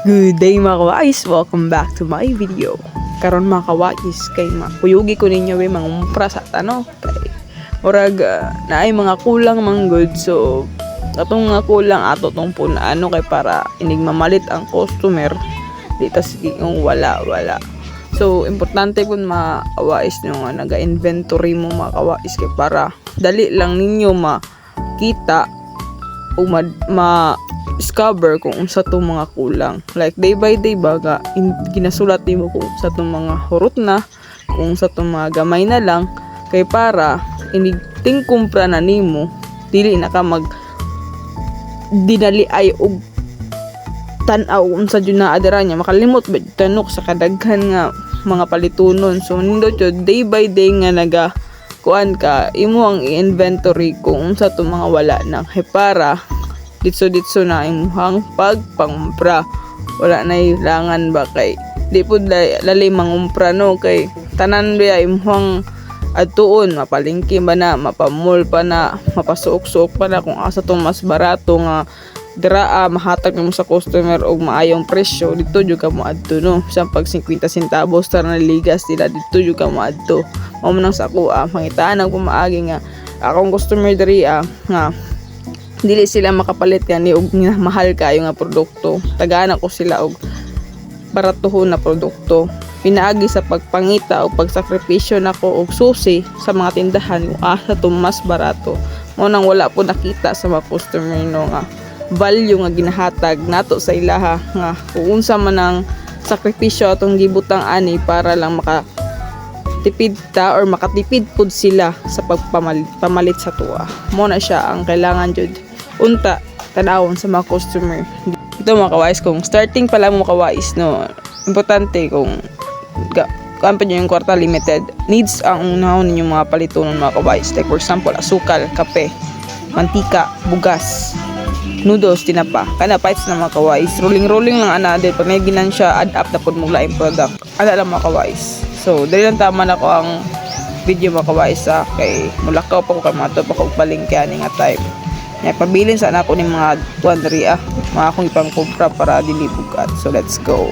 Good day, mga kawais! Welcome back to my video. Karon, mga kawais, kay makuyugi ko ninyo we mangumpra sa tano. Kay murag naay mga kulang man gud, so atong mga kulang ato tong punaan no, kay para inig mamalit ang customer, di ta sige yung wala wala. So importante pud, mga kawais, nyo nga naga-inventory mo, mga kawais, kay para dali lang ninyo makita o ma discover kung unsa tong mga kulang. Like day by day ba ga, ginasulat nimo kung unsa tong mga hurot na, kung unsa tong mga gamay na lang, kay para inig ting kumpra na nimo, dili na ka mag dinali ay og tan-aw unsa jud naa dira niya, makalimot ba jud tanok sa kadaghan nga mga palitunon. So nindot jud day by day nga naga kuan ka, imo ang i-inventory kung unsa tong mga wala na, kay para ditso-ditso na imuhang pagpangumpra, wala na ilangan ba, kay di pud lali mangumpra no, kay tanan biya imuhang adtuon, mapalingki ba na, mapamall pa na, mapasuok-suok pa na kung asa tong mas barato nga diraa mahatag nimo sa customer og maayong presyo, dito jud ka moadto no. Bisan pag 50 centavos tara naligas nila, dito jud ka moadto. Mao man ang sa ako pangitaan ang pamaagi nga akong customer diri nga dili sila makapalit gani og mahal kayo nga produkto, tagaan ako sila og baratuhon na produkto pinaagi sa pagpangita o pagsakripisyo nako og susi sa mga tindahan kung asa to mas barato. Mao nang wala po nakita sa mga customer no nga value nga ginahatag nato sa ilaha, nga kung unsa man ang sakripisyo atong gibutang ani para lang maka tipid ta or makatipid pud sila sa pagpamalit pamalit sa tuwa. Mo na siya ang kailangan jud unta tan-awon sa mga customer. Ito, mga kawais, kung starting pa lang mo, kawais no, importante kung kuan pa yung kwarta limited needs ang unahon ninyong mga palitunon, mga kawais. Like for example, asukal, kape, mantika, bugas, noodles, tinapa, kana parts na, mga kawais. Rolling rolling lang ana din pag naginan siya, add up na pud mo laing product ana lang, mga kawais. So dali lang tama na ko ang video, mga kawais, sa kay mulakaw pa ko, kay mga pa ko og palengke ani nga time nya. Pabilin sa nako ni mga kuan diri mga akong ipangkumpra para dili bugat. So let's go.